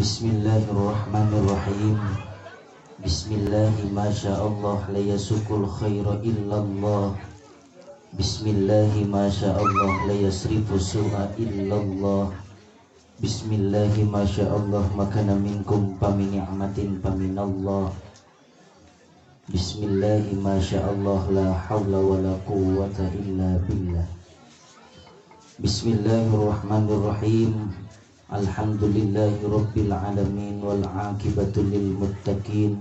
Bismillahirrahmanirrahim. Bismillahi ma sya'allah la yasukul khaira illallah. Bismillahi ma sya'allah la yasrifu su'a illallah. Bismillahi ma sya'allah makana minkum pamin ni'matin paminallah. Bismillahi ma sya'allah la hawla wa la quwwata illa billah. Bismillahirrahmanirrahim. Alhamdulillahi rabbil alamin wal aqibatu lil muttaqin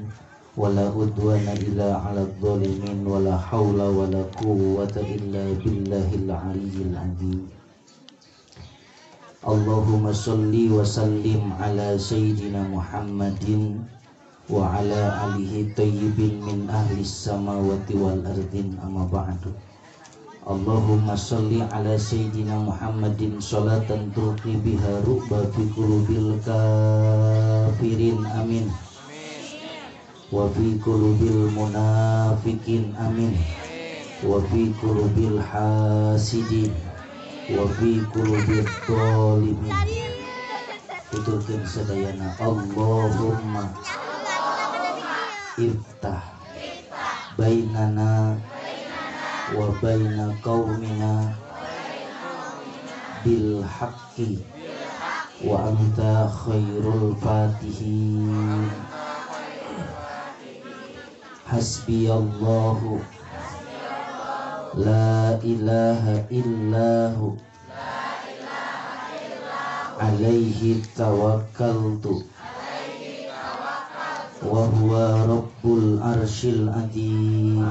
wala udwana illa 'alal zalimin wala haula wala quwwata illa billahil aliyyil azim. Allahumma shalli wa sallim ala sayyidina Muhammadin wa ala alihi tayyibin min ahli samawati wal ardin, amma ba'du. Allahumma sholli ala sayyidina Muhammadin sholatan tulqi biha ru'ba fi qulubil kafirin, amin. Wa fi qulubil munafikin, amin. Wa fi qulubil hasidin, wa fi qulubil dhalimin. Tuturkeun sadayana. Allahumma iftah bainana wa baina qaumina bil haqqi wa anta khairul fatihin. Hasbiyallahu la ilaha illahu alaihi tawakkaltu wa huwa rabbul arsyil azim.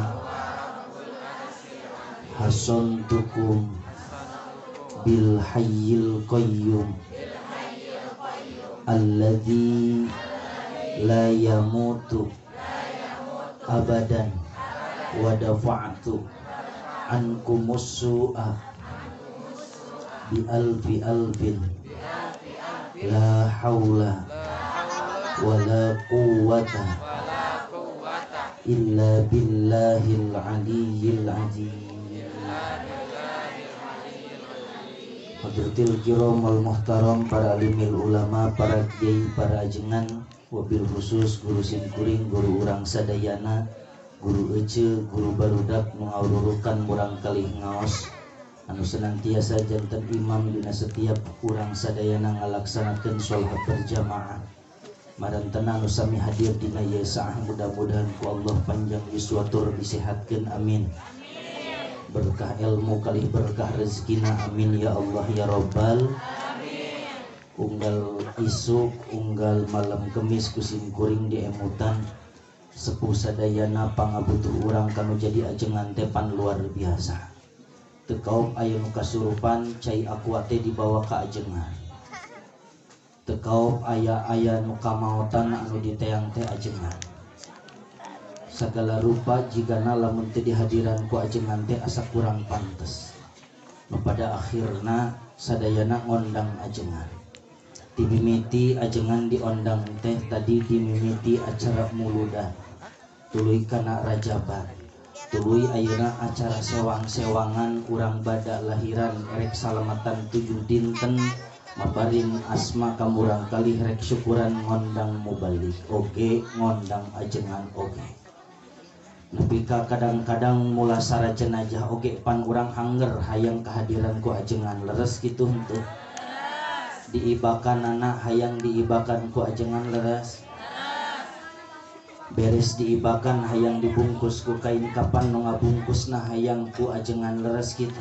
Hasantukum bil hayyil qayyum alladzi la yamutu abadan wa dafa'tu ankumus su'a bi alfi alfin la haula wa la quwwata illa billahil aliyyil azim. Hadratil kiram wal muhtaram, para alimil ulama, para kiai, para ajengan, wabil khusus guru simkuring, guru urang sadayana, guru ece, guru barudak nu ngawurukan murang kalih ngaos anu senantiasa janten imam dina setiap urang sadayana ngalaksanakeun sholat berjamaah. Marantena anu sami hadir dina ieu saah, mudah-mudahan ku Allah panjang yuswa tur disehatkeun, amin. Berkah ilmu kalih berkah rezekina, amin ya Allah ya robbal alamin. Unggal isuk unggal malam kemis kusim kuring di emutan sepuh sadayana pangabutuh urang kanu jadi ajengan tepan luar biasa. Teu kaum aya nu kasurupan cai aqua teh dibawa ka ajengan. Teu kaum aya-aya nu kamaotan anu diteang teh ajengan. Segala rupa jigana lamun teu dihadiran ku ajengan teh asa kurang pantes. Nu pada akhirna sadayana ngondang ajengan. Dimimiti ajengan diondang teh tadi dimimiti acara muludan, tuluy kana rajaban, tuluy ayeuna acara sewang-sewangan urang bada lahiran erek salamatan 7 dinten mabarin asma kamurang kalih rek syukuran ngondang mubalik oge ngondang ajengan oge. Nepi ka kadang-kadang mulasara jenajah oge pan urang hanger hayang kehadiran ku ajengan, leres kitu henteu. Diibakan anak hayang diibakan ku ajengan, leres. Beres diibakan hayang dibungkus ku kain kapan nu ngabungkusna hayang ku ajengan, leres kitu.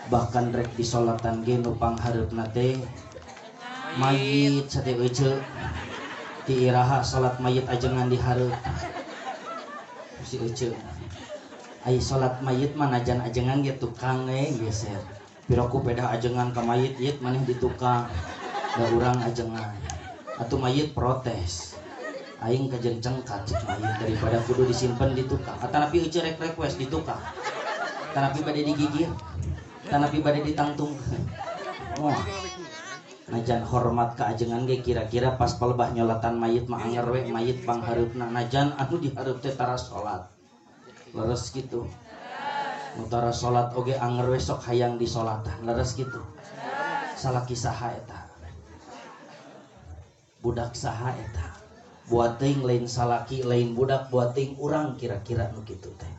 Bahkan rek disolatan ge nu panghareupna teh mayit sate euceu. Ti iraha salat mayit ajengan dihareup si ece. Ai salat mayit mah najan ajengan ge tukang we geser. Piraku pedah ajengan ka mayit yit maneh di tukang. Da urang ajengan. Atuh mayit protes. Aing kajen cengkat cek mayit daripada kudu disimpen di tukang. Atanapi ece rek request di tukang. Tanapi bade digigir. Tanapi bade ditangtung. Wah. Najan hormat ka ajengan ge kira-kira pas palebah nyolatan mayit mah anger we mayit panghareupna najan anu dihareup teh tara salat. Leres kitu. Nu tara salat oge anger we sok hayang disolatan. Leres kitu. Salah kisah eta. Budak saha eta? Buat teuing lain salaki lain budak buat teuing urang kira-kira nu kitu teh.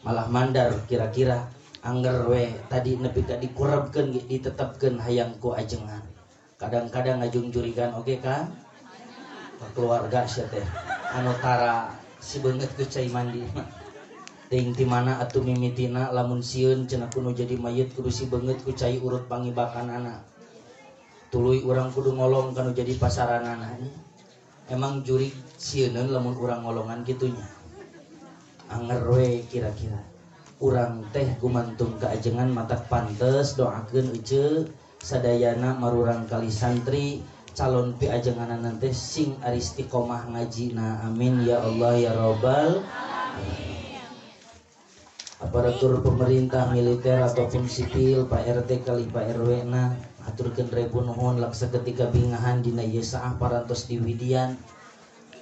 Malah mandar kira-kira angger we tadi nepi ka dikurebkeun ge ditetepkeun hayang ku ajengan. Kadang-kadang ngajungjurigan oge kan keluarga sia teh anu tara si beungeut ku cai mandi. Teuing ti mana atuh mimitina lamun sieun cenah kudu jadi mayit kudu si beungeut ku cai urut pangibakanana. Tuluy urang kudu ngolong kanu jadi pasaranana. Emang jurig sieuneun lamun urang ngolongan kitunya. Anger we kira-kira. Urang teh gumantung kaajengan matak pantes doakeun ece sadayana marurang kali santri calon piajenganana teh sing aristiqomah ngajina. Amin ya Allah ya robbal alamin. Aparatur pemerintah militer ataupun sipil Pak RT kali Pak RW na haturkeun ribu nuhun laksa ketika bingahan dina ieu saah parantos diwidian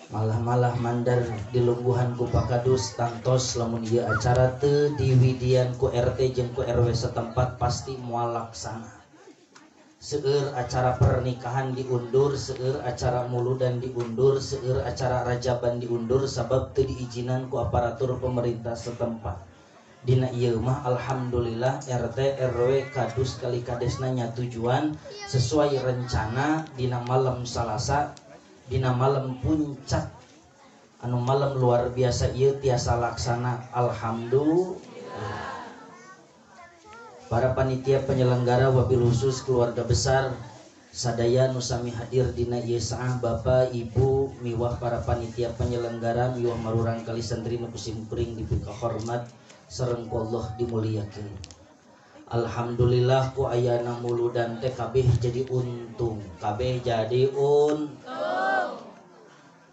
malah-malah mandar dilungguhan ku Pakadus tangtos lamun ieu acara teu diwidian ku RT jeung ku RW setempat pasti moal laksana. Seueur acara pernikahan diundur, seueur acara muludan diundur, seueur acara rajaban diundur sabab teu diizinan ku aparatur pemerintah setempat. Dina ieu mah alhamdulillah RT RW kadus kali kadesna nya tujuan sesuai rencana dina malam Salasa dina malam puncak anu malam luar biasa ieu tiasa laksana alhamdulillah. Para panitia penyelenggara wabil khusus keluarga besar sadaya nu sami hadir dina ieu saah bapak ibu miwah para panitia penyelenggara miwah marurang kali santri nu kusim kuring dipika hormat sareng ku Allah dimuliakeun. Alhamdulillah ku ayana muludan teh kabeh jadi untung, kabeh jadi untung.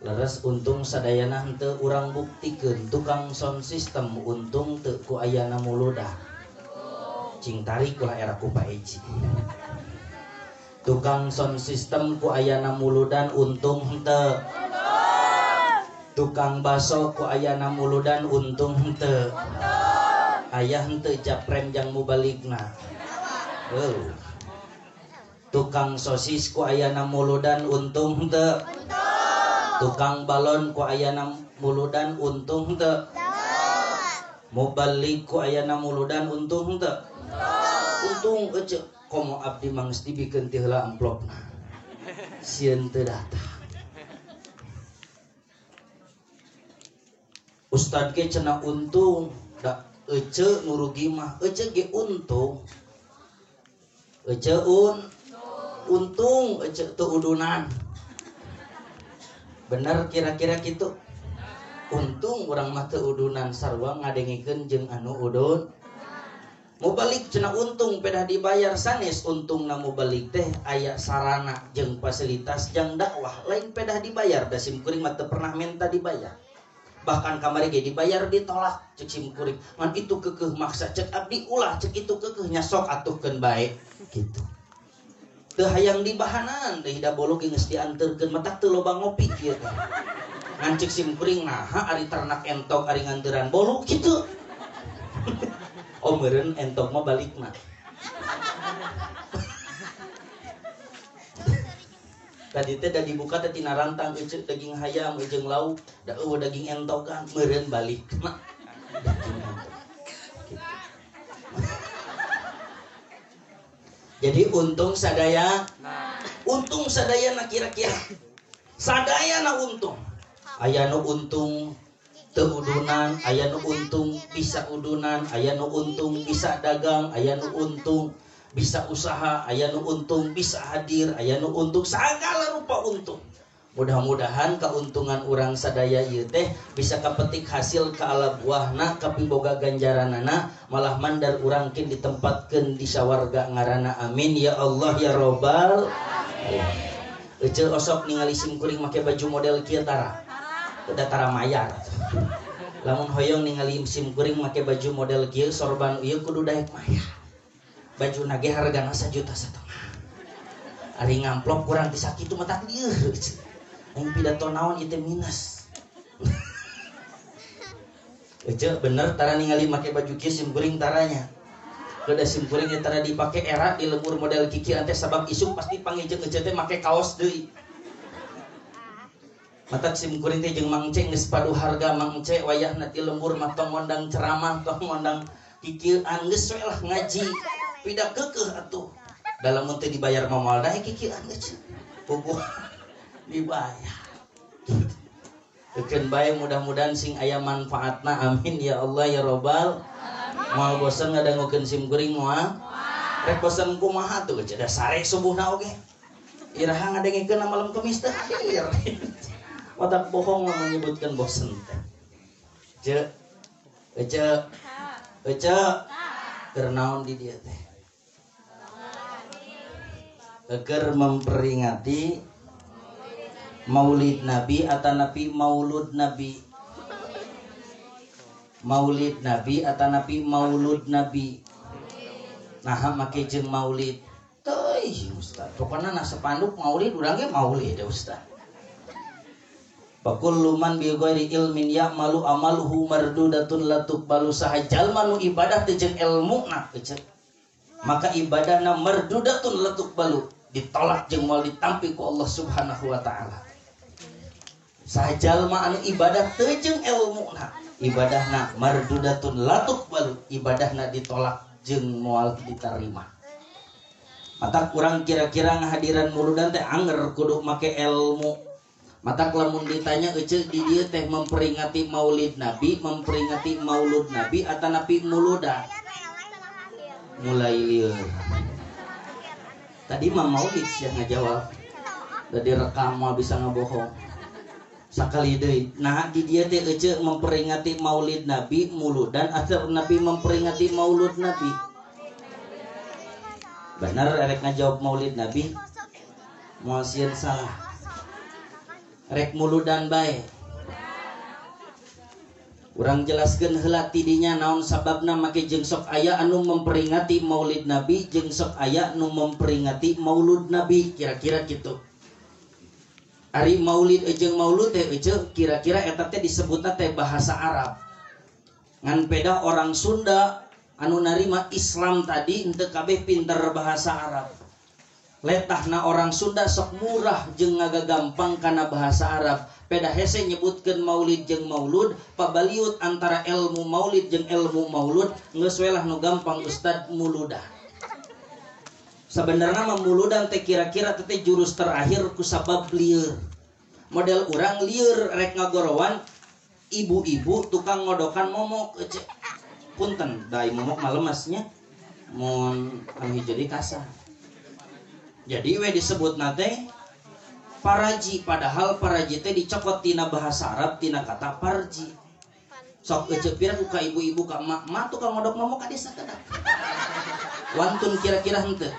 Leres untung sadayana henteu urang buktikeun tukang sound system untung teu ku ayana muludan. Cing tarik lah era ku Pak Eji. Tukang sound system ku ayana muludan untung henteu. Tukang baso ku ayana muludan untung henteu. Ayah henteu japrem jang mubaligna. Tukang sosis ku ayana muludan untung henteu. Tukang balon ku ayana muludan untung henteu. Mubalig ku ayana muludan untung henteu. Untung ece komo abdi mangis dibikeun ti heula amplopna. Sieun teu datang. Ustad ge cenah untung da ece nu rugi mah ece ge untung. Ece untung ece teu udunan. Bener kira-kira kitu. Untung urang mah teu udunan sarua ngadengikeun jeung anu udun. Mubalik cenah untung pedah dibayar sanes untungna mubalik teh aya sarana jeung fasilitas jang dakwah lain pedah dibayar da sim kuring mah teu pernah minta dibayar. Bahkan kamari ge dibayar ditolak cek sim kuring ngan itu keukeuh maksa cek abdi ulah cek itu keukeuh nya sok atuhkeun bae kitu. Teu hayang dibahanan deui da bolu ge geus dianterkeun matak teu loba ngopi kieu teh. Ngan cek sim kuring naha ari ternak entok ari nganteran bolu kitu. Oh meureun entok mah balikna. Tadi teh da dibuka teh tina rantang ece daging hayam jeung lauk da eueuh daging entokan meureun balikna. Daging entok. Gitu. Jadi untung sadaya. Untung sadayana kira-kira. Sadayana untung. Aya nu untung teu udunan, aya nu untung bisa udunan, aya nu untung bisa dagang, aya nu untung bisa usaha, aya nu untung bisa hadir, aya nu untung segala rupa untung. Mudah-mudahan keuntungan urang sadaya ieu teh bisa kapetik hasil ka ala buahna, kapiboga ganjaranana, malah mandar urang kin ditempatkeun di sawarga ngaranna amin ya Allah ya robbal alamin. Ece osok ningali sim kuring make baju model kieu tara. Udah tara mayar. Lamun hoyong ningali sim kuring make baju model kieu sorban ieu kudu daek mayar. Baju nage hargana 1,5 juta. Ari ngamplop kurang ti sakitu mah tak lieur. Aing pidato naon ieu teh minus. Ece bener tara ningali make baju kieu sim kuring taranya. Kedah sim kuring tara dipake era di lembur model kikieu teh sabab isuk pasti pangijeng ece teh make kaos deui. Matak sim kuring teh jeung Mang Ceng geus padu harga Mang Ceng wayahna ti lembur mah tong ngondang ceramah tong ngondang kikieuan geus we lah ngaji pindah keukeuh atuh. Dalam mun teu dibayar mah moal daek kikieuan geus. Puguh dibayar. Keun bae mudah-mudahan sing aya manfaatna amin ya Allah ya robbal. Moal bosen ngadangukeun sim kuring moal. Rek bosen kumaha tuh da sare subuhna oge. Iraha ngadengekeun malam Kemis teh hadir. Watak bohong lah menyebutkan bosen teh. Ce, ece, ece, keur naon di dieu teh? Keur memperingati Maulid Nabi atau Nabi Maulud Nabi? Maulid Nabi atau Nabi Maulud Nabi? Nah, make jeung Maulid. Teuih, Ustaz. Pokona na sepanduk Maulid urang ge Maulid Ustaz. Fakullu man bi ghairi ilmin ya'malu amaluhu mardudatun la tuqbalu saha jalma nu ibadah teu jeung ilmuna maka ibadahna mardudatun la tuqbalu ditolak jeung moal ditampi ku Allah Subhanahu wa taala. Saha jalma anu ibadah teu jeung ilmuna ibadahna mardudatun la tuqbalu ibadahna ditolak jeung moal diterima. Mata kurang kira-kira ngahadiran muludan teh anger kudu make ilmu. Mata lamun ditanya ece di dieu teh memperingati Maulid Nabi, memperingati Maulud Nabi atau Nabi Muludan? Mulai lieur. Tadi mah Maulid sia ngajawab. Da direkam moal bisa ngabohong. Sakali deui. Nah di dieu teh ece memperingati Maulid Nabi, Muludan atau Nabi memperingati Maulud Nabi? Benar erek ngajawab Maulid Nabi? Moal sieun salah. Rek muludan bae. Urang jelaskeun heula tidinya naon sababna make jeung sok aya anu memperingati Maulid Nabi jeung sok aya anu memperingati Maulud Nabi kira-kira kitu. Ari Maulid jeung Maulud teh euceuh kira-kira eta teh disebutna teh bahasa Arab. Ngan peda orang Sunda anu narima Islam tadi henteu kabeh pinter bahasa Arab. Letahna orang Sunda sok murah jeung ngagagampang kana bahasa Arab. Peda hese nyebutkeun maulid jeung maulud, pabaliut antara ilmu maulid jeung ilmu maulud geus we lah nu gampang Ustad muludah. Sabenerna mah muludan teh kira-kira teh jurus terakhir ku sabab lieur. Model urang lieur rek ngagorowan ibu-ibu tukang ngodokan momok ece. Punten da momok mah lemesnya mun anu jadi kasar. Jadi we disebut nate paraji padahal paraji teh dicokot tina bahasa Arab tina kata parji. Sok ece pira ku ka ibu-ibu ka emak-emak tukang ngodok momok ka desa kedak. Wantun kira-kira henteu.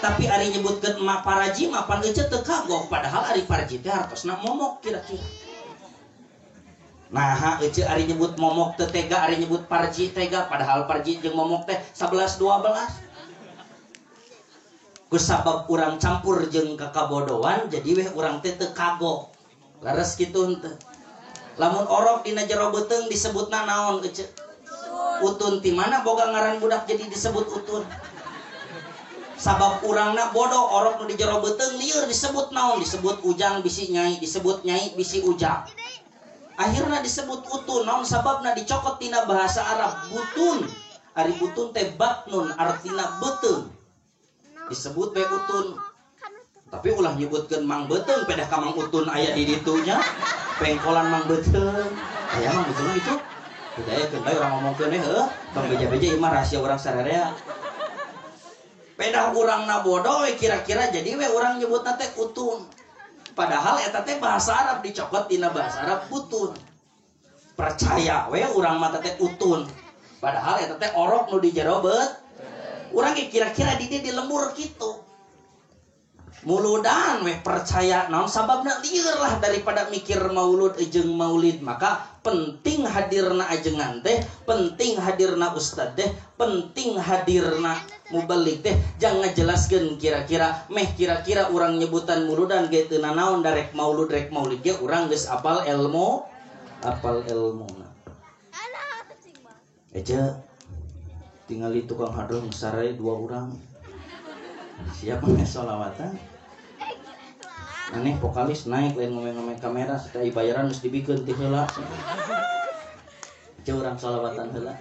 Tapi ari nyebutkeun emak paraji mah pan ece teu kagok padahal ari paraji teh hartosna momok kira-kira. Nah, ece ari nyebut momok teu tega ari nyebut parji tega padahal parji jeung momok teh 11 12. Kusabab urang campur jeung kakabodoan jadi weh urang teh teu kagok. Leres kitu henteu. Lamun orok dina jero beuteung disebutna naon ece? Utun. Ti mana boga ngaran budak jadi disebut utun? Sabab urangna bodoh orok nu di jero beuteung lieur disebut naon? Disebut ujang bisi nyai, disebut nyai bisi ujang. Akhirna disebut utun. Naon sababna dicokot tina bahasa Arab butun. Ari butun teh batnun artina beuteung. Disebut we utun. Tapi ulah nyebutkeun Mang Beuteung pedah ka Mang Utun aya di ditunya. Pengkolan Mang Beuteung. Aya Mang Beuteung itu. Teu aya keun bae urang ngomongkeun we heuh, tong beja-beja ieu mah rahasia urang sararea. Pedah urangna bodoh we kira-kira jadi we urang nyebutna teh utun. Padahal eta teh bahasa Arab dicokot tina bahasa Arab butun. Percaya we urang mah teh utun. Padahal eta teh orok nu di jero beut. Urang kira-kira di dia di lembur gitu. Muludan weh percaya naon sababna lieur lah daripada mikir maulud jeung maulid. Maka penting hadirna ajengan teh, penting hadirna ustad teh, penting hadirna mubalig teh. Jangan ngajelaskeun kira-kira meh kira-kira urang nyebutan muludan ge teu nanaon da rek maulud rek maulid ge urang geus apal ilmu, apal ilmuna. Ece tinggal di tukang hadroh sarai dua orang. Siapa nge sholawatan? Aneh vokalis naik lain ngomeng-ngomeng kamera supaya bayaran mesti dibikeun ti heula. Ceu urang sholawatan heula.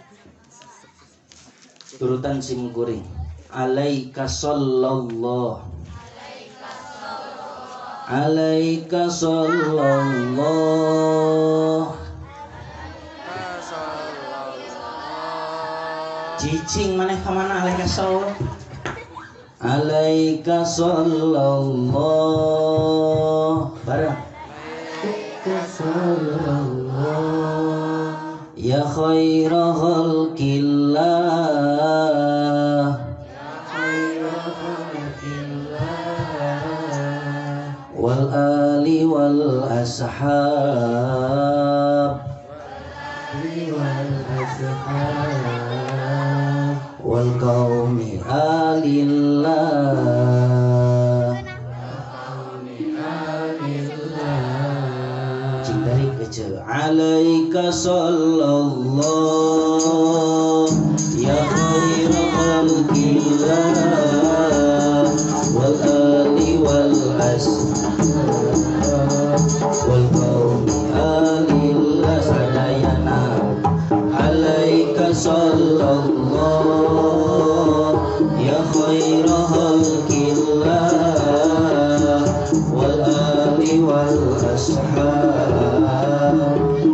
Turutan sim kuring. Alaika sallallahu. Alaika sallallahu. Cicing maneh ka mana alaika sallallahu. Alaika sallallahu. Bareng. Alaika sallallahu. Ya khaira khalqillah. Ya khaira khalqillah. Wal ali wal ashab. Wal ashab. Wal qaumi alillah. Alaika sallallahu ya khaira khalqillah wal ali wal ashab wal qaumi alillah sadayana. Alaika sallallahu ya khaira khalqillah wal ali wal ashab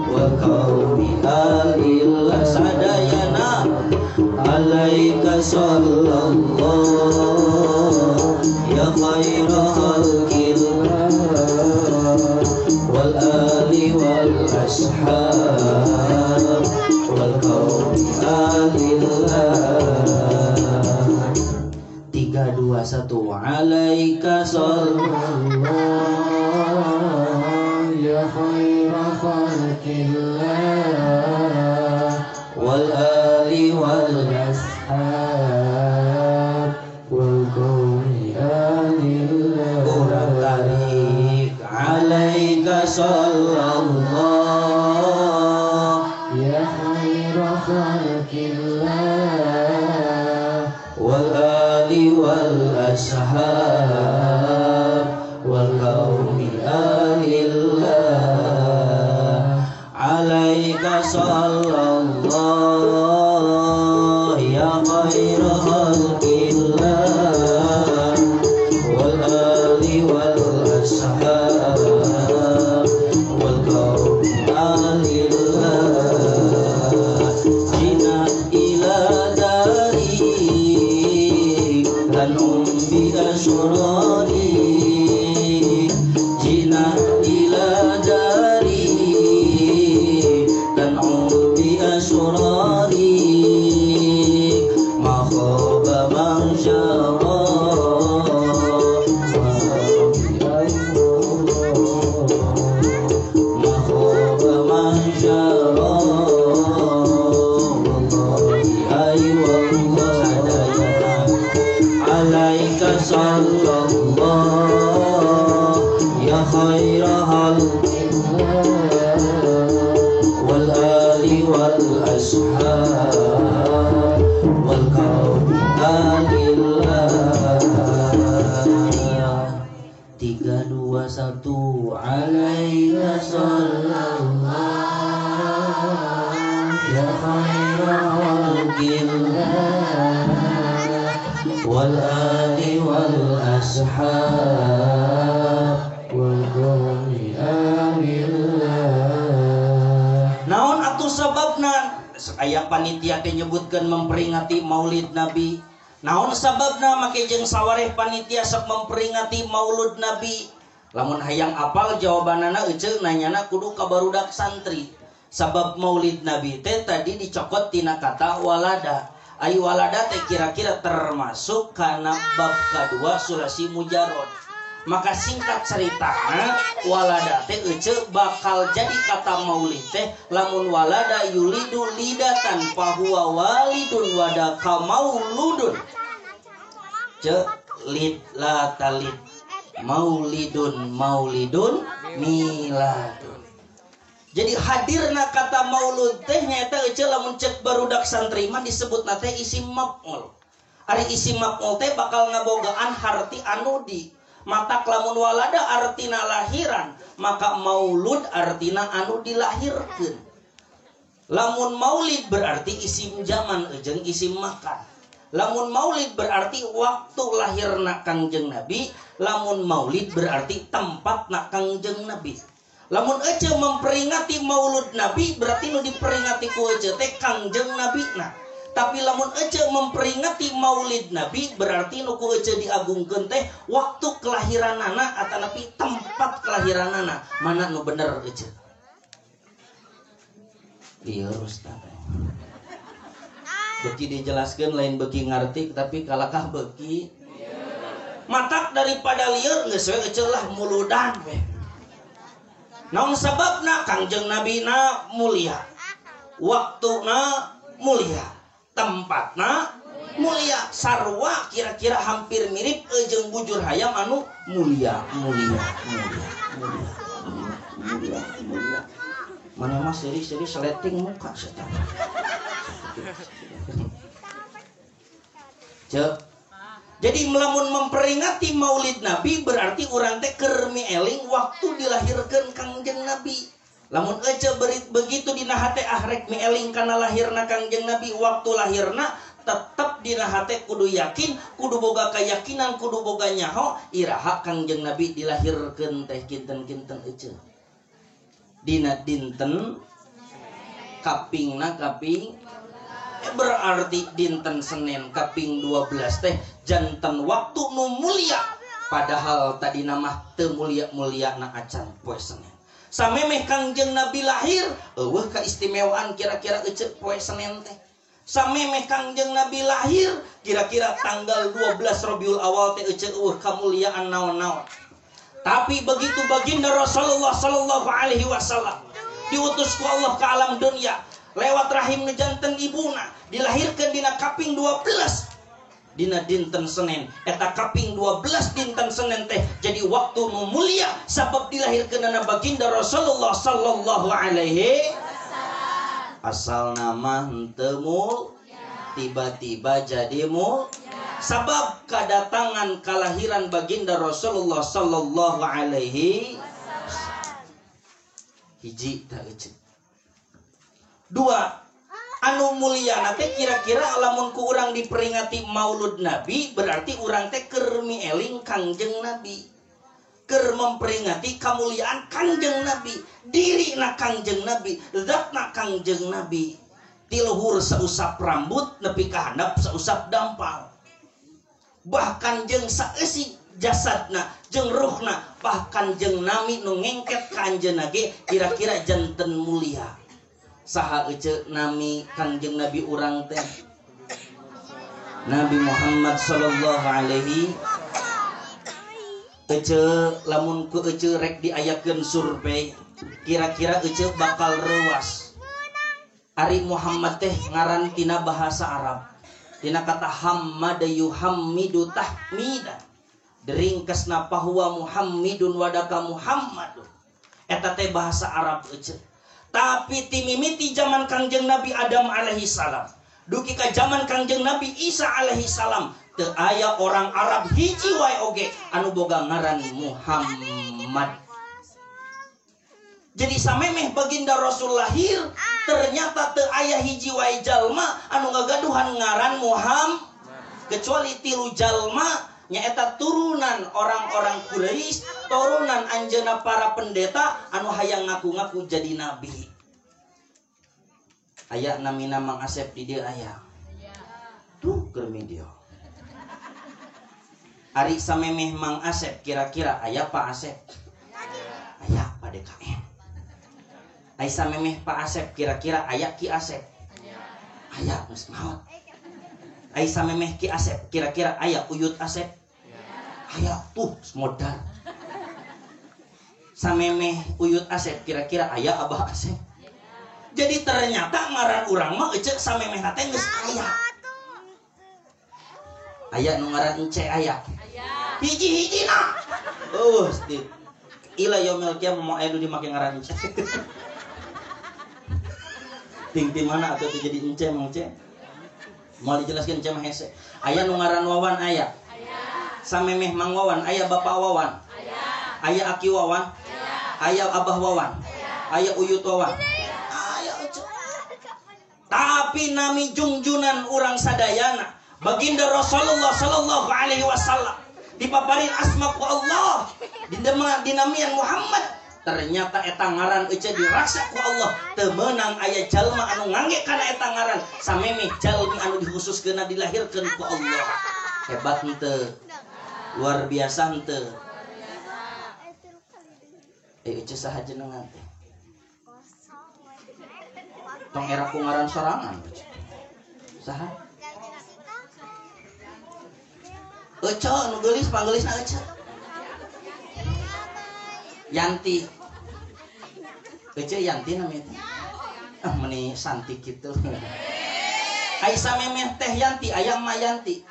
wal qaumi alillah sadayana. Alaika sallallahu ya khaira khalqillah wal ali wal ashab wal qaumi alillah. 3, 2, 1. Alaika sallallahu ya khaira khalqillah wal ali wal ashab wal qaumi alillah. Urang tarik. Alaika sallallahu ya khaira khalqillah wal ali wal ashab wal qaumi alillah. Alaika sallallahu ya khaira khalqillah wal ali wal ashab wal qaumi alillah. Jina ila dari tanum bi asrari. Jina ila dari tanum bi asrari. Ma khaba man syara. Ma khaba man syara. Wallahi ay wallah sadayana. Alaika sallallahu ya khaira khalqillah wal ali wal ashab wal qaumi alillah. 3, 2, 1. Alaika sallallahu ya khaira khalqillah wal ali wal ashab wal qaumi alillah. Naon atuh sababna aya panitia teh nyebutkeun memperingati Maulid Nabi? Naon sababna make jeung sawareh panitia sok memperingati Maulud Nabi? Lamun hayang apal jawabanana eceu nanyana kudu ka barudak santri. Sabab Maulid Nabi teh tadi dicokot tina kata walada. Ai walada teh kira-kira termasuk kana bab kadua surasi mujarod. Maka singkat ceritana walada teh eceu bakal jadi kata maulid teh lamun walada yulidu lidatan fahuwa walidun wadaka mauludun. Ce lid la talid maulidun maulidun miladun. Jadi hadirna kata maulud teh nyaeta eceu lamun cek barudak santri mah disebutna teh isim maf'ul. Ari isim maf'ul teh bakal ngabogaan harti anu di. Matak lamun walada artina lahiran, maka maulud artina anu dilahirkeun. Lamun maulid berarti isim zaman jeung isim makan. Lamun maulid berarti waktu lahirna Kangjeng Nabi, lamun maulid berarti tempatna Kangjeng Nabi. Lamun ece memperingati maulud Nabi berarti nu diperingati ku ece teh Kangjeng Nabi na. Tapi lamun ece memperingati maulid Nabi berarti nu ku ece diagungkeun teh waktu kelahiranana atanapi tempat kelahiranana. Mana nu bener ece? Iya Ustaz. Beki dijelaskan lain beki ngarti tapi kalakah beki matak daripada lieur geus we ece lah muludan we. Naon sababna Kangjeng Nabi na mulia, waktuna mulia, tempatna mulia, sarwa kira-kira hampir mirip jeung bujur hayam anu mulia mulia mulia mulia mulia mulia. Mana mah seri-seri seleting muka setan. Cek. Jadi melamun memperingati maulid Nabi berarti urang teh keur mieling waktu dilahirkeun Kangjeng Nabi. Lamun ece begitu dina hate ah rek mieling kana lahirna Kangjeng Nabi waktu lahirna tetep dina hate kudu yakin, kudu boga keyakinan, kudu boga nyaho iraha Kangjeng Nabi dilahirkeun teh kinten-kinten ece. Dina dinten kapingna kaping berarti dinten Senin kaping 12 teh janten waktu nu mulia, padahal tadi nama teu mulia-mulia na acan poe Senin. Samemeh Kangjeng Nabi lahir eueuh kaistimewaan kira-kira ece poe Senin teh. Samemeh Kangjeng Nabi lahir kira-kira tanggal 12 Rabiul Awal teh ece eueuh kamuliaan naon-naon. Tapi begitu baginda Rasulullah sallallahu alaihi wasallam diutus ku Allah ke alam dunia lewat rahim nu janten ibuna dilahirkan dina kaping 12 dina dinten Senin. Eta kaping 12 dinten Senin teh jadi waktu nu mulia sabab dilahirkeunana baginda Rasulullah sallallahu alaihi wasallam. Asal nama henteu mul tiba-tiba jadi mul sabab kedatangan kelahiran baginda Rasulullah sallallahu alaihi wasallam. Hiji ta ece. Dua, anu mulia nate kira-kira lamun ku urang diperingati maulud Nabi berarti urang teh keur mieling Kangjeng Nabi, keur memperingati kemuliaan Kangjeng Nabi, dirina Kangjeng Nabi, zatna Kangjeng Nabi. Ti luhur sausap rambut nepi ka handap sausap dampal. Bahkan jeung saeusi jasadna jeung ruhna, bahkan jeung nami nu ngengket ka anjeunna ge kira-kira janten mulia. Saha ece nami Kangjeng Nabi urang teh? Nabi Muhammad sallallahu alaihi. Ece lamun ku ece rek diayakeun survei kira-kira ece bakal reuas. Ari Muhammad teh ngaran tina bahasa Arab. Tina kata hammada yuhammidu tahmida. Deringkesna pahuwa Muhammidun wadaka Muhammadun. Eta teh bahasa Arab ece. Tapi timimiti zaman Kangjeng Nabi Adam alaihi salam dugi ka zaman Kangjeng Nabi Isa alaihi salam teu aya orang Arab hiji wae oge anu boga ngaran Muhammad. Jadi samemeh baginda Rasul lahir ternyata teu aya hiji wae jalma anu ngagaduhan ngaran Muhammad kecuali tilu jalma nyaeta turunan orang-orang Quraisy, turunan anjeunna para pendeta anu hayang ngaku-ngaku jadi nabi. Aya namina Mang Asep di dieu aya. Tuh keur video. Ari samemeh Mang Asep kira-kira aya Pak Asep? Aya Pak DKM. Ari samemeh Pak Asep kira-kira aya Ki Asep? Aya geus maot. Ari samemeh Ki Asep kira-kira aya Uyut Asep? Aya tuh modal. Samemeh Uyut Asep kira-kira aya Abah Asep? Jadi ternyata ngaran urang mah ece samemeh teh geus aya. Aya nu ngaran ence aya. Hiji-hijina. Oh, di ila yaumil qiyamah mau aya nu dimake ngaran ence. Ting ti mana atuh jadi ence mang ce? Mau dijelaskan ence mah hese. Aya nu ngaran Wawan aya. Samemeh Mang Wawan aya Bapak Wawan, aya Aki Wawan, aya Abah Wawan, aya Uyut Wawan, aya ece. Tapi nami jungjunan urang sadayana baginda Rasulullah sallallahu alaihi wasallam dipaparin asma ku Allah dinamian Muhammad. Ternyata eta ngaran ece diraksa ku Allah. Teu meunang aya jalma anu ngangge kana eta ngaran samemeh jalmi anu dikhususkeunna dilahirkeun ku Allah. Hebat henteu? Luar biasa henteu? Ece saha jenengan teh? Tong era ku ngaran sorangan. Saha? Ece nu geulis panggelisna ece. Yanti. Ece Yanti namanya teh. Ah meni santik kitu. Ai samemeh teh Yanti, aya emak Yanti.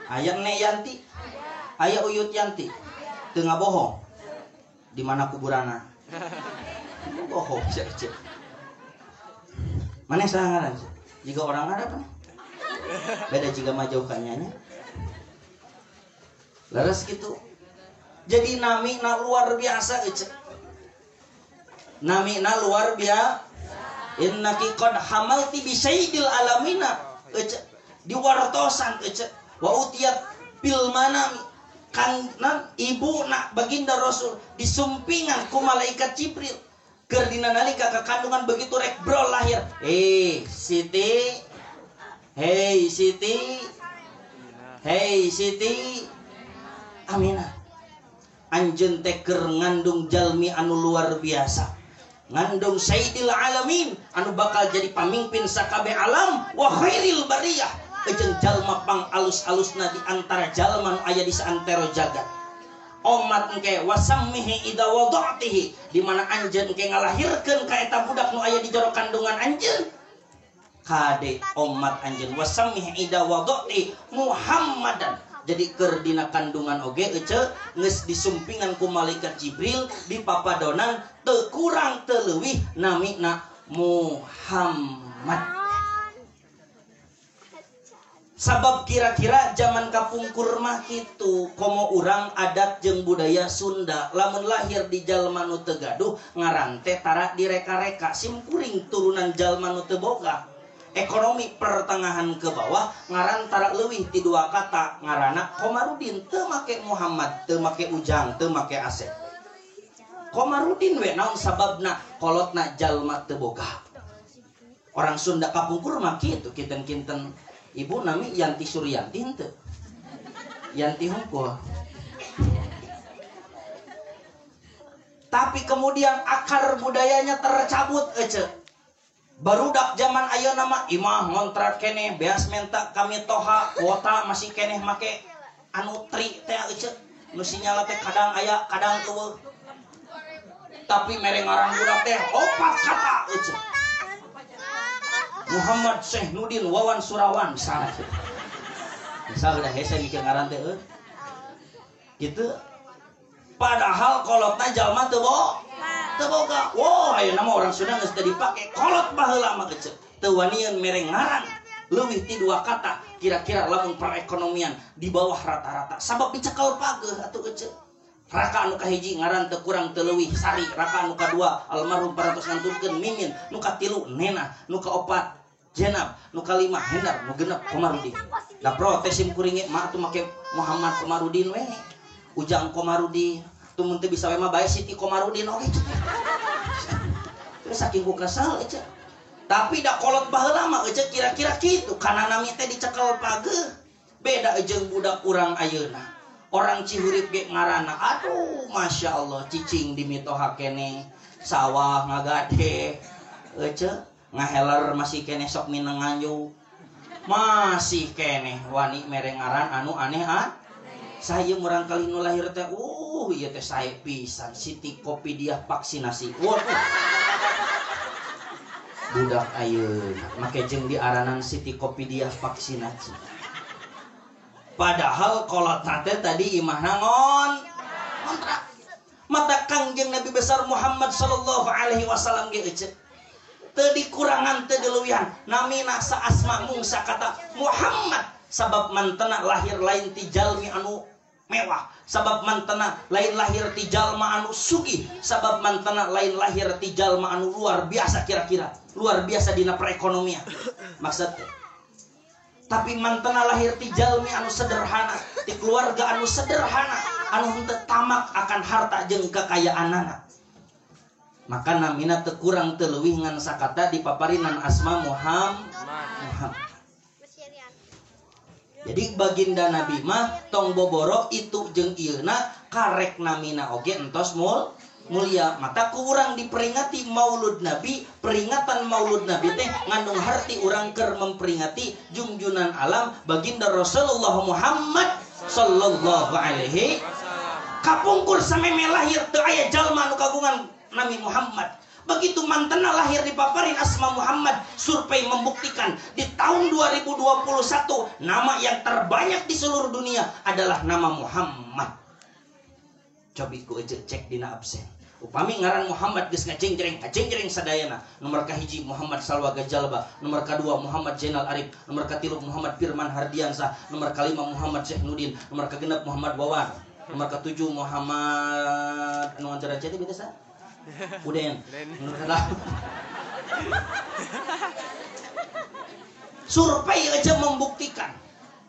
Aya nek Yanti. Aya Uyut Yanti. Teu ngabohong. Di mana kuburanna? Bohong sia ece. Mana saha ngaran? Jika orang Arab beda jika mah jauh kanyanya. Leres gitu. Jadi nami na luar biasa ece. Nami na luar biasa. Innaki qad hamalti bi sayyidil alamina ece. Diwartosan ece. Wa utiyat bil manami. Kan ibu nak baginda Rasul disumpingan ku malaikat Jibril. Keur dina nalika ka kandungan begitu rek brol lahir. Siti. Hei Siti. Hei Siti. Aminah. Anjeun teh keur ngandung jalmi anu luar biasa. Ngandung sayyidil alamin anu bakal jadi pamimpin sakabeh alam wa khairil bariyah. Jeung jalma pang alus-alusna di antara jalma nu aya di saantero jagat. Omat engke wasammihi idza wada'tihi, di mana anjeun engke ngalahirkeun ka eta budak nu aya di jero kandungan anjeun. Kade omat anjeun wasammihi idza wada'ti Muhammadan. Jadi keur dina kandungan oge ece geus disumpingan ku malaikat Jibril dipapadonan teu kurang teu leuwih namina Muhammad. Sabab kira-kira zaman kapungkur mah kitu komo urang adat jeung budaya Sunda lamun lahir di jalma nu teu gaduh ngaran teh tara direka-reka simkuring turunan jalma nu teu boga. Ekonomi pertengahan ke bawah ngaran tara leuwih ti dua kata ngaranna Komarudin teu make Muhammad teu make Ujang teu make Asep. Komarudin we naon sababna kolotna jalma teu boga. Orang Sunda kapungkur mah kitu kinten-kinten. Ibu nami Yanti Suryanti henteu. Yanti hungkul. Tapi kemudian akar budayanya tercabut ece. Barudak zaman ayeuna mah imah ngontrak keneh, beas menta kami toha, kuota masih keneh make anu tri teh ece. Nu sinyal teh kadang aya, kadang eueuh. Tapi mere ngaran budak teh opat kata ece. Muhammad Syekh Nudin Wawan Surawan misalnya. Misal udah hese mikir ngaran teh gitu. Padahal kolotna jalma teu boga. Wah, ayeuna mah orang Sunda geus teu dipake kolot baheula mah gece. Teu wanian mere ngaran leuwih ti dua kata kira-kira lamun perekonomian di bawah rata-rata. Sabab dicekel pageuh atuh gece. Raka anu kahiji ngaran teu kurang teu leuwih Sari, raka anu kadua almarhum parantos nganturkeun Mimin, nu katilu Nena, nu kaopat Jenab, nu kalima Hendar, nu genep Komarudin. Da protes sim kuring ge mah atuh make Muhammad Komarudin we. Ujang Komarudin, tuh mun teu bisa we mah bae Siti Komarudin oge. Terus saking ku kesel ece. Tapi da kolot baheula mah ece kira-kira kitu kana nami teh dicekel pageuh. Beda jeung budak urang ayeuna. Orang Cihurip ge ngaranna aduh Masya Allah cicing di mitoha keneh sawah ngagade ece ngaheler masih keneh sok minengan yuk masih keneh wani mere ngaran anu aneh ah saya murang kali nu lahir teh ieu teh sae pisan Siti Kopidiah vaksinasi. Waduh budak ayeuna make jeung diaranan Siti Kopidiah vaksinasi. Padahal kolot teh tadi imahna ngontrak. Mata Kangjeng Nabi besar Muhammad sallallahu alaihi wasallam ge ece. Teu dikurangan teu dileuwihan. Namina saasma mungsa kata Muhammad sabab mantena lahir lain ti jalmi anu mewah, sabab mantena lain lahir ti jalma anu sugih, sabab mantena lain lahir ti jalma anu luar biasa kira-kira, luar biasa dina perekonomian maksudnya. Tapi mantena lahir ti jalmi anu sederhana, ti keluarga anu sederhana, anu henteu tamak akan harta jeung kekayaanana. Maka namina teu kurang teu leuwih ngan sakata dipaparinan asma Muhammad. Jadi baginda Nabi mah tong boboro itu jeung ieuna karek namina oge entos mulia. Mata ku urang diperingati Maulud Nabi, peringatan Maulud Nabi teh ngandung harti urang keur memperingati jungjunan alam baginda Rasulullah Muhammad sallallahu alaihi. Kapungkur sameme lahir teu aya jalma anu kagungan nami Muhammad. Begitu mantena lahir dipaparin asma Muhammad, survei membuktikan di tahun 2021 nama yang terbanyak di seluruh dunia adalah nama Muhammad. Cobi ku ece cek dina absen. Upami ngaran Muhammad geus ngajengjereng, ngajengjereng sadayana. Nomor kahiji Muhammad Salwa Gajalba, nomor kadua Muhammad Zainal Arif, nomor katilu Muhammad Firman Hardiansah, nomor kalima Muhammad Syekh Nudin, nomor kagenep Muhammad Wawan, nomor ketujuh Muhammad anu ngajar teh beda sa? Uden. Survei aja membuktikan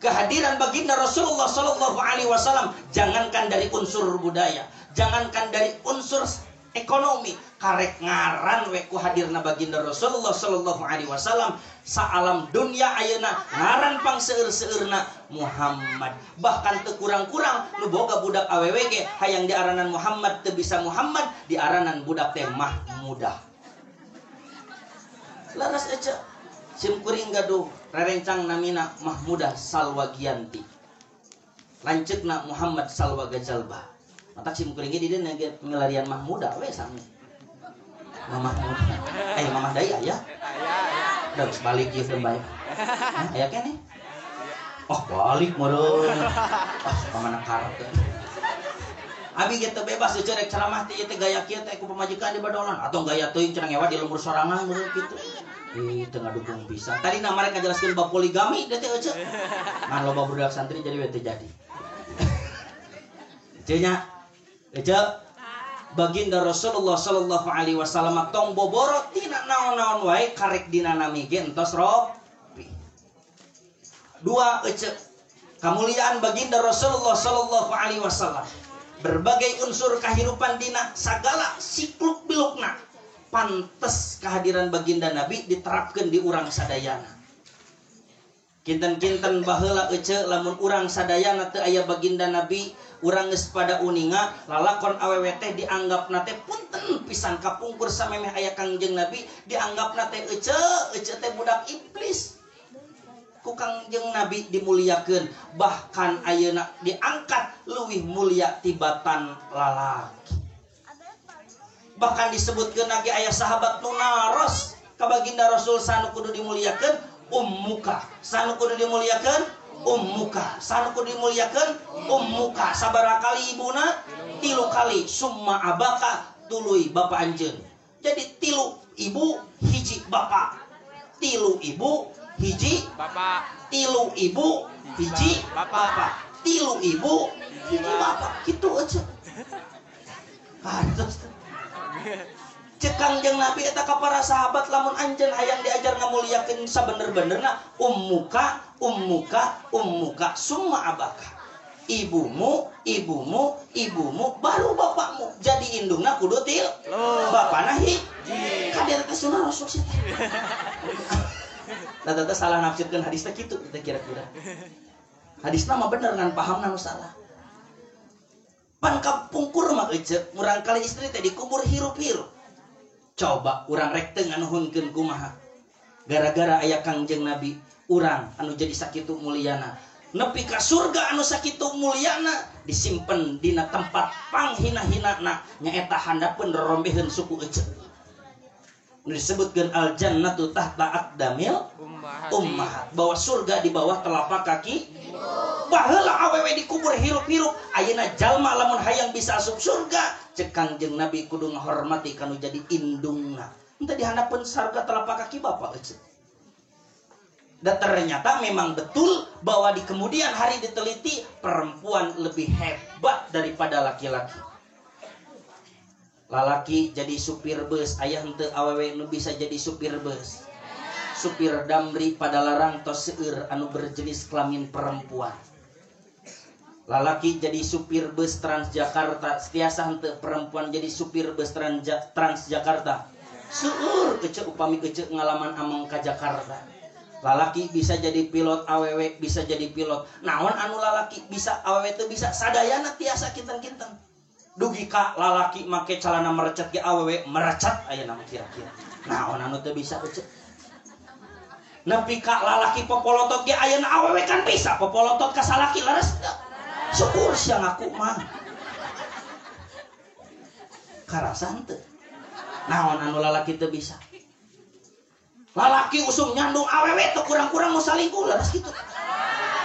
kehadiran baginda Rasulullah Shallallahu Alaihi Wasallam. Jangankan dari unsur budaya, jangankan dari unsur ekonomi, karek ngaran we ku hadirna baginda Rasulullah Shallallahu Alaihi Wasallam. Saalam dunia ayeuna ngaran pang seueur-seueurna Muhammad. Bahkan teu kurang-kurang nu boga budak awewe ge hayang diaranan Muhammad teu bisa Muhammad, diaranan budak teh Mahmudah. Laras ece sim kuring gaduh rerencang namina Mahmudah Salwa Gianti, lanceukna Muhammad Salwa Gajalba. Matak sim kuring ge di dieu ngelarian Mahmudah we sami. Mamah muda. Mamah daya ya. Udah geus balik ieu teh bae. Aya keneh. Oh, balik meureun. Ah, pamana karep teh. Abi ge teu bebas eueuh rek ceramah teh ieu teh gaya kieu teh ku pamajikan di badolan atau gaya teuing cenah ngewa di lembur sorangan meureun kitu. Ih, teu ngadukung pisan. Tadi na mereka ngajelaskeun bab poligami teh eueuh. Ngan loba budak santri jadi we teu jadi. Eceu nya. Eceu baginda Rasulullah Shallallahu Alaihi Wasallam tong boboro tina naon-naon wae karek dina nami ge entos ropi. Dua ece kamuliaan baginda Rasulullah Shallallahu Alaihi Wasallam berbagai unsur kehidupan dina sagala sikluk bilukna pantes kehadiran baginda Nabi diterapkan di urang sadayana. Kinten-kinten baheula ece lamun urang sadayana teu aya baginda Nabi, urang geus pada uninga lalakon awewe teh dianggapna teh punten pisan kapungkur samemeh aya Kangjeng Nabi dianggapna teh ece ece teh budak iblis. Ku Kangjeng Nabi dimuliakeun, bahkan ayeuna diangkat leuwih mulia tibatan lalaki. Bahkan disebutkeun lagi aya sahabat nu naros ka baginda Rasul sanu kudu dimuliakeun ummuka, sanu kudu dimuliakeun ummuka, sanu kudu dimuliakeun ummuka. Sabaraha kali ibuna? 3 kali. Summa abaka, tuluy bapa anjeun. Jadi 3 ibu hiji bapa, 3 ibu hiji bapak, 3 ibu hiji bapak, 3 ibu hiji bapak. Kitu aja. Hartos. Cek Kangjeng Nabi eta ka para sahabat lamun anjeun hayang diajar ngamuliakeun sabener-benerna ummuka, ummuka, ummuka, summa abaka. Ibumu, ibumu, ibumu, baru bapakmu. Jadi indungna kudu til, bapana hiji. Kader teh sunah Rasul sih. Nah, teh salah nafsirkeun hadis teh kitu teh kira-kira. Hadisna mah bener ngan pahamna nu salah. Pan kapungkur mah ece murang kali istri teh dikubur hirup-hirup. Coba urang rek teu nganuhunkeun kumaha. Gara-gara aya Kangjeng Nabi, urang anu jadi sakitu mulyana. Nepi ka surga anu sakitu mulyana disimpen dina tempat panghina-hinana nyaeta handapeun rorombeheun suku ece. Nu disebutkeun al jannatu tahta aqdamil ummahat, bahwa surga di bawah telapak kaki. Baheula awewe dikubur hirup-hirup, ayeuna jalma lamun hayang bisa asup surga, cek Kangjeng Nabi kudu ngahormati kanu jadi indungna. Henteu dihandapeun surga telapak kaki bapak ece. Dan ternyata memang betul bahwa di kemudian hari diteliti perempuan lebih hebat daripada laki-laki. Lalaki jadi supir bus, ayah henteu awewe nu bisa jadi supir bus. Supir damri pada larang tos seueur anu berjenis kelamin perempuan. Lalaki jadi supir bus Transjakarta, tiasa henteu perempuan jadi supir bus Transjakarta. Seueur eceu upami eceu ngalaman ameng ka Jakarta. Lalaki bisa jadi pilot, awewe bisa jadi pilot. Naon anu lalaki bisa awewe teu bisa, sadayana tiasa kinten-kinten. Dugi ka lalaki make calana merecet ge awewe merecet aya nama kira-kira. Naon anu teu bisa eceu. Nepi ka lalaki popolotot ge ayeuna awewe kan bisa popolotot ka salaki leres teu. Syukur sia ngaku mah. Karasa henteu. Naon anu lalaki teu bisa. Lalaki usum nyandung awewe teu kurang-kurang mau salingkuh leres kitu.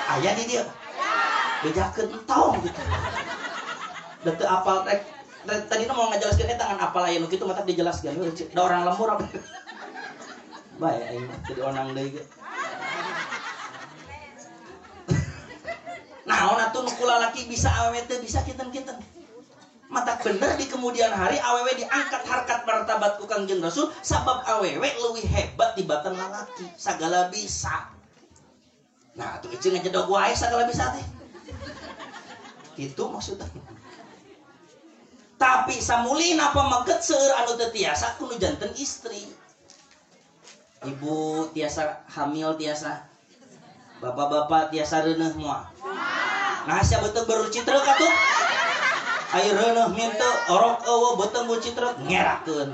Aya di dieu. Bejakeun entong gitu. Da teu apal rek tadi mau ngajelaskeun eta ngan apal aya nu kitu mata dijelaskeun da orang lembur apa. Bae aing jadi onang deui ge. Naon atuh nu ku lalaki bisa awewe teu bisa kinten-kinten. Mata bener di kemudian hari awewe diangkat harkat martabat ku Kangjeng Rasul sabab awewe leuwih hebat tibatan lalaki, sagala bisa. Nah atuh eceu ngajedog wae sagala bisa teh. Kitu maksudna. Tapi samulina pameget seueur anu teu tiasa kudu janten istri. Ibu tiasa hamil tiasa. Bapak-bapak tiasa reuneuh moal. Nah sia beuteung baru citreuk atuh. Ayo reuneuh minta orok eueuh beuteung bu citreuk ngerakeun.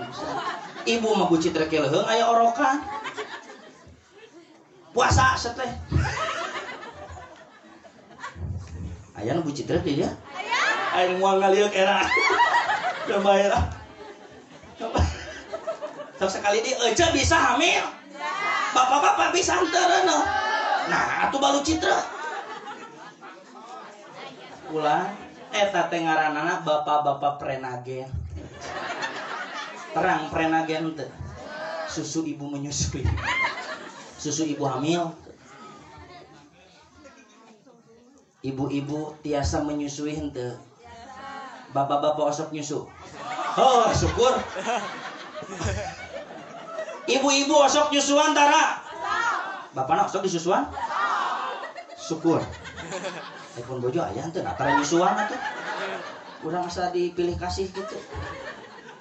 Ibu mah bu citreuk leuheung aya orokan. Puasa seteh. Aya nu bu citreuk di dia? Aya. Aing moal ngalieuk era. Coba era. Coba. Sok sekali di ece bisa hamil. Bapak-bapak bisa henteu reuneuh. Nah, atuh baru citreuk. Ulah eta teh ngaranana bapak-bapak prenagen. Terang prenagen teh. Susu ibu menyusui. Susu ibu hamil. Ibu-ibu tiasa menyusui henteu. Bapak-bapak osok nyusu. Oh, syukur. Ibu-ibu osok nyusuan tara. Bapakna osok disusuan? Syukur. Telepon bojo aya henteu nah tara nyusuan atuh. Urang asa dipilih kasih gitu.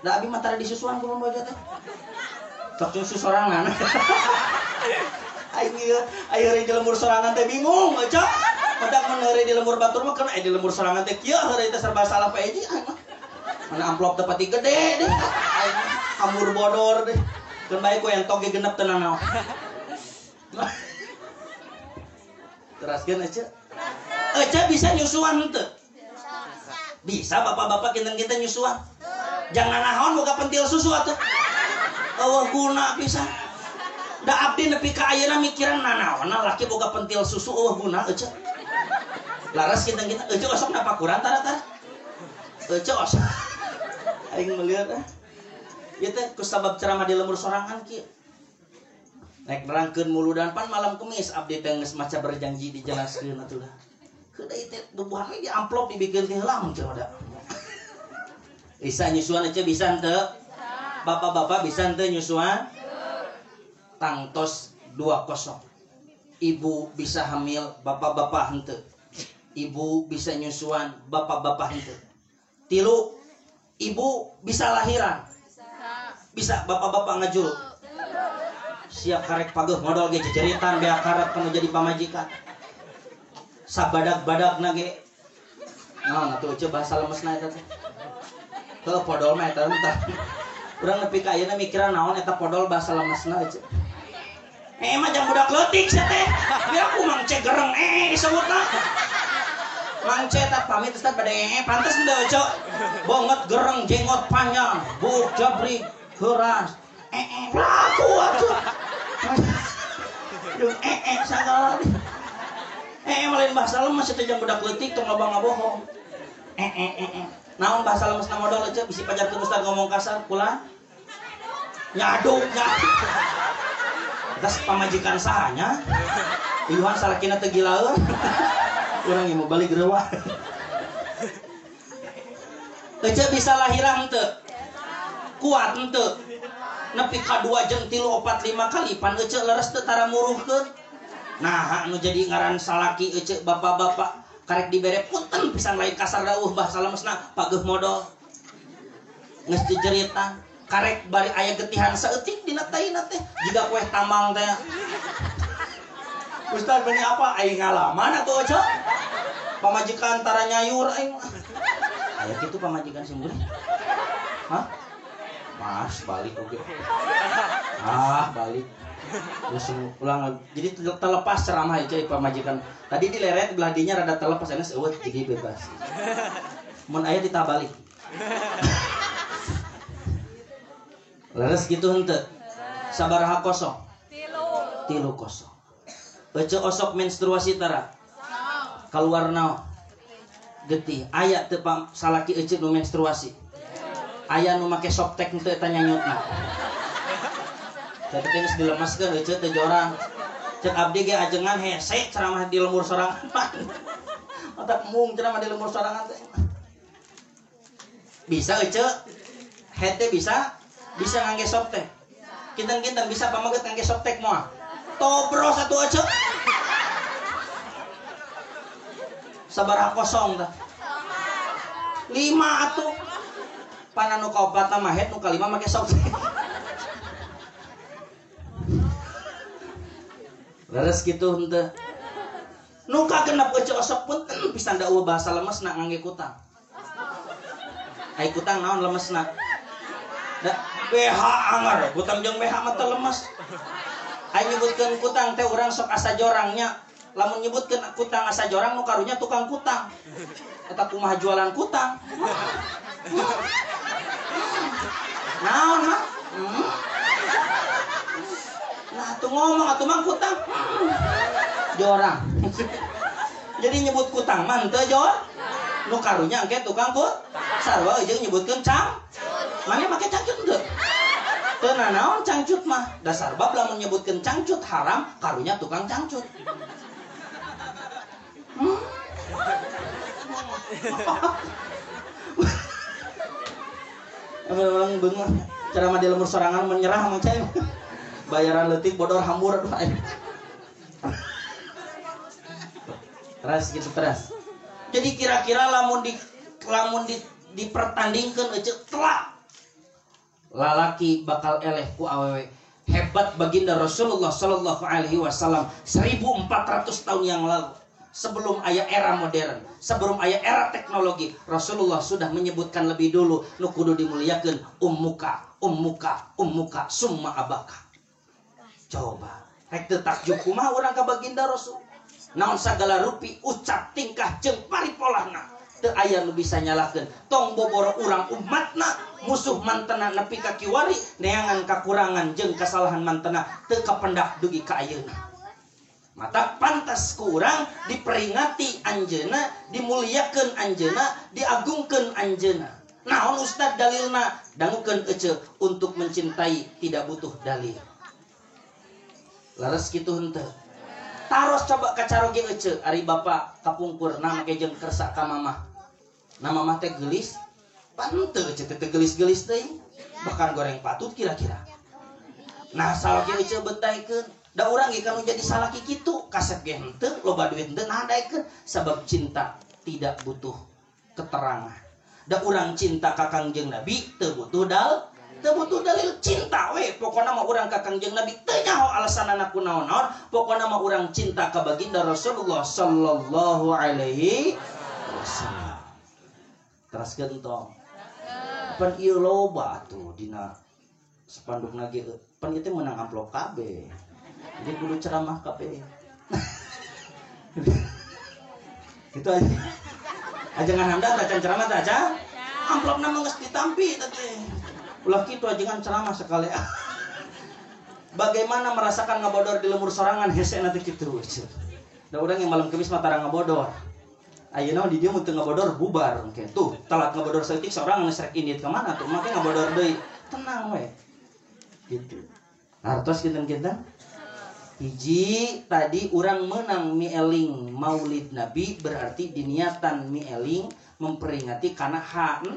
Da abi mah tara disusuan ku bojo teh. Sok nyusu sorangan. Aing ieu aya di lembur sorangan teh bingung eucok. Matak mun heureuy di lembur batur mah keun aya di lembur sorangan teh kieu heureuy teh serba salah Pak Eji aing mah. Mana amplop teh pati gede deh. Aing amur bodor deh. Keun bae ku entog ge genep teu nanaon. Teraskeun ece. Ece bisa nyusuan henteu? Bisa bapak-bapak kinten-kinten nyusuan. Jangan naon boga pentil susu atuh. Eueuh guna pisan. Da abdi nepi ka ayeuna mikiran nanaonna laki boga pentil susu eueuh guna ece. Laras kinten-kinten ece osok napakuran tara-tara. Ece osok. Aing melihat ah. Ieu teh kusabab ceramah di lembur sorangan kieu. Rek nerangkeun muludan pan malam kemis abdi teh geus maca berjanji dijelaskeun atuh lah. Keun teh bubuhan we di amplop dibikeun teh heula mun cenah da. Bisa nyusuan ece bisa henteu? Bapak-bapak bisa henteu nyusuan? Tangtos 2-0. Ibu bisa hamil, bapak-bapak henteu. Ibu bisa nyusuan, bapak-bapak henteu. Tilu, ibu bisa lahiran. Bisa bapak-bapak ngajuru. Siap karek pageuh modal ge ceceritan bea karep kanu jadi pamajikan. Sabadag-badagna ge. Naon atuh ece bahasa lemesna eta teh. Heuh podol mah eta teh. Urang nepi ka ayeuna mikiran naon eta podol bahasa lemesna ece. Mah jang budak leutik sia teh. Biar aku Mang C gereng disebutna. Mang C tak pamit Ustaz pada pantes henteu ece. Bonget gereng jenggot panjang, buuk jabrik, heuras. Laku atuh. Jeung sagala. Malain bahasa lemes teh jang budak leutik tong loba ngabohong. Naon bahasa lemesna modol ece bisi pajarkeun Ustaz ngomong kasar kula. Nyaduk nyaduk. Atas pamajikan sahanya. Iuhan salakina teu gilaeun. Urang ieu mau balik reuah. Ece bisa lahiran henteu? Kuat henteu? Nepi ka 2 jeung 3 4 5 kali pan ece leres teu tara muruhkeun. Nah, anu jadi ngaran salaki ece bapak-bapak karek dibere punten pisan lain kasar dauh bahasa lemesna pageuh modal. Geus jejeritan karek bari aya getihan saeutik dina taina teh jiga kueh tambang teh. Ustaz bani apa aing ngalaman atuh ece? Pamajikan tara nyayur aing. Aya kitu pamajikan sungguh. Hah? Mas balik oke. Ah, balik. Terus ulang jadi terlepas ceramah aja pamajikan. Tadi dileret belah dinya rada terlepas enes eueuh jadi bebas. Mun aya ditabalik. Leres gitu henteu. Sabaraha kosong? Tilu kosong. Ece osok menstruasi tara. Kaluar naon? Getih. Aya teu salaki ece nu menstruasi. Aya nu make soptek teu eta nyanyutna. Teh teh geus dilemaskeun ece teu jorang. Cek abdi ge ajengan hese ceramah di lembur sorangan. Otak mung ceramah di lembur sorangan teh. Bisa ece? Hete bisa? Bisa ngangge soptek. Kinten-kinten bisa pamaget ngangge soptek moal. Tobros atuh ece. Sabaraha kosong tah? 5 atuh. Pan anu kaopat mah head nu kalima make soptek. Leres kitu henteu. Nu kagenep ece osok punten pisan da eueuh bahasa lemesna ngangge kutang. Ai kutang naon lemesna? Da BH anger, kutang jeung BH mah teu lemes. Ai nyebutkeun kutang teh urang sok asa jorangnya. Lamun nyebutkeun kutang asa jorang nu karunya tukang kutang. Eta kumaha jualan kutang? Naon mah? Nah, tuh ngomong atuh mang kutang. Jorang. Jadi nyebut kutang mah teu jor. Nu karunya engke tukang kut. Sarua jeung nyebutkeun cang. Mane make cangcut henteu? Teu nanaon cangcut mah. Dasar bab lamun nyebutkeun cangcut haram, karunya tukang cangcut. Orang beungeut ceramah di lembur sorangan menyerah mah cai. Bayaran leutik bodor hambur aduh aing. Teras gitu teras. Jadi kira-kira lamun dipertandingkeun ece telak lalaki bakal eleh ku awewe. Hebat baginda Rasulullah sallallahu alaihi wasallam 1400 tahun yang lalu. Sebelum aya era modern, sebelum aya era teknologi, Rasulullah sudah menyebutkan lebih dulu nu kudu dimuliakeun ummuka, ummuka, ummuka, summa abaka. Coba, rek teu takjub kumaha urang ka baginda Rasul. Naon sagala rupi ucap tingkah jeung paripolahna teu aya nu bisa nyalahkeun. Tong boboro urang umatna musuh mantena nepi ka kiwari neangan kakurangan jeung kasalahan mantena teu kapendak dugi ka ayeuna. Mata pantas ku urang diperingati anjeunna, dimuliakeun anjeunna, diagungkeun anjeunna. Naon ustad dalilna? Dangukeun ece untuk mencintai tidak butuh dalil. Leres kitu henteu. Taros coba kacaroge ece ari bapak kapungkur na make jeung kersa ka mamah. Na mamah teh geulis, pan henteu ece teh geulis-geulis teuing. Bahkan goreng patut kira-kira. Nah salaki ece betaikeun. Da urang ge kanu jadi salaki kitu, kasep ge henteu, loba duit henteu, nah daekeun sabab cinta tidak butuh keterangan. Da urang cinta ka Kangjeng Nabi teu butuh teu butuh dalil cinta we pokona mah urang ka Kangjeng Nabi teu nyaho alasanana ku naon-naon, pokona mah urang cinta ka baginda Rasulullah sallallahu alaihi wasallam. Teraskeun tong. Pan ieu loba atuh dina spandukna ge pan ieu teh meunang amplop kabeh. Jadi kudu ceramah kabeh. Gitu aja. Ajengan hamdan tacan ceramah teh aja. Amplopna mah geus ditampi teh. Ulah kitu ajengan ceramah sekali. Bagaimana merasakan ngabodor di lemur sorangan hese nanti kitu. Da urang yang malam Kamis mah tara ngabodor. Ayeuna di dieu mun teu ngabodor bubar engke. Tuh, telat ngabodor saeutik seorang geus rek indit ka mana tuh, make ngabodor deui. Tenang we. Gitu. Hartos kinten-kinten. Hiji tadi urang menang mieling Maulid Nabi berarti diniatan mieling memperingati karena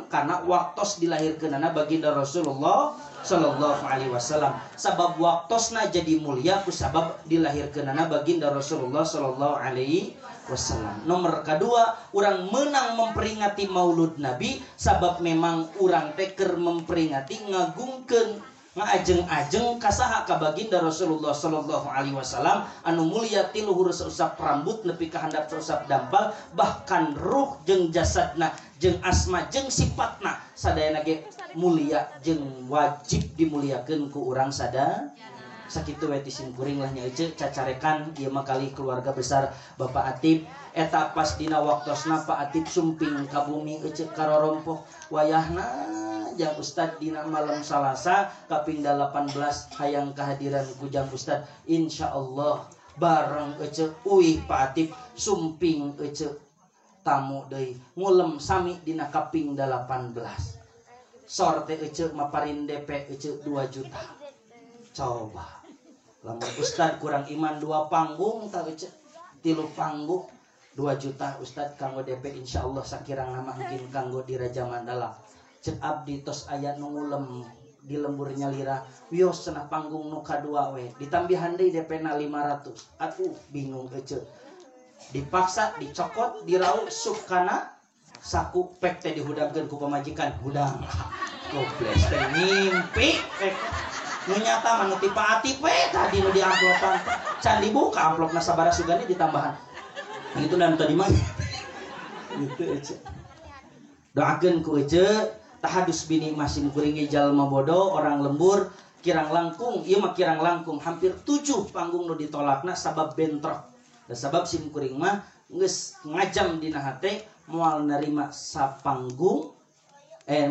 karena waktos dilahirkeunana baginda Rasulullah sallallahu alaihi wasallam. Sabab waktosna jadi mulia ku sabab dilahirkeunana baginda Rasulullah sallallahu alaihi wasallam. Nomor kedua, urang menang memperingati Maulud Nabi sabab memang urang teh keur memperingati ngagungkeun ngajeng-ajeng kasaha ka baginda Rasulullah sallallahu alaihi wasallam anu mulia ti luhur sausap rambut nepi ka handap sausap dampal bahkan ruh jeung jasadna jeung asma jeung sifatna sadayana ge mulia jeung wajib dimuliakeun ku urang sada. Sakitu we ti simkuring lah nya ece cacarekan ieu mah kali keluarga besar Bapak Atip eta pas dina waktosna Pak Atip sumping ka bumi ece karorompoh wayahna jang Ustad dina malam Salasa kaping 18 hayang kehadiran ku jang Ustad insyaallah bareng ece uih Pak Atip sumping ece tamu deui ngulem sami dina kaping 18 sor teh ece maparin DP ece 2 juta. Coba lamun Ustad kurang iman 2 panggung tah ece 3 panggung 2 juta Ustad kanggo DP insyaallah sakirang nama mungkin kanggo di Raja Mandala. Cek abdi tos aya nu ngulem di lembur nyalira wios cenah panggung nu kadua we ditambihan deui DP na 500. Atuh bingung ece dipaksa dicokot dirau sup kana saku pek teh dihudangkeun ku pamajikan hudang gobles teh ngimpi pek nu nyata mah nu ti Pak Atip we tadi nu di amplopan can dibuka amplopna sabaraha sugane ditambahan itu dan tadi mah gitu ece doakeun ku ece tahadus bini masin kuringi jalma bodoh orang lembur kirang langkung ieu mah kirang langkung hampir 7 panggung nu ditolakna sabab bentrok da sabab sim kuring mah geus ngajam dina hate moal narima sapanggung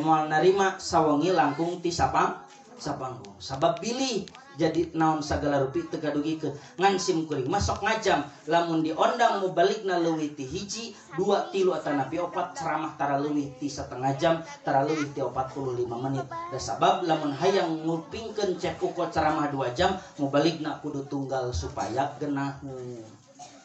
moal narima sawengi langkung ti sapanggung sabab pilih jadi naon sagala rupi teu kadugikeun ngan sim kuring mah sok ngajam lamun diondang mubalikna leuwih ti 1, 2, 3 atanapi 4 ceramah tara leuwih ti setengah jam tara leuwih ti 45 menit da sabab lamun hayang ngupingkeun cek uko ceramah 2 jam mubalikna kudu tunggal supaya genaheun.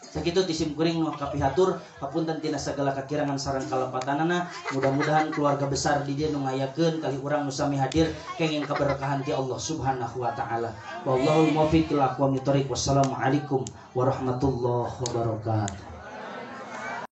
Sakitu ti sim kuring nu kapihatur hapunten tina sagala kakirangan sareng kalepatanana mudah-mudahan keluarga besar di dieu nu ngayakeun kali urang nu sami hadir kenging kaberkahan ti Allah Subhanahu wa taala. Wallahul muwaffiq ila aqwamit thoriq. Wassalamualaikum warahmatullahi wabarakatuh.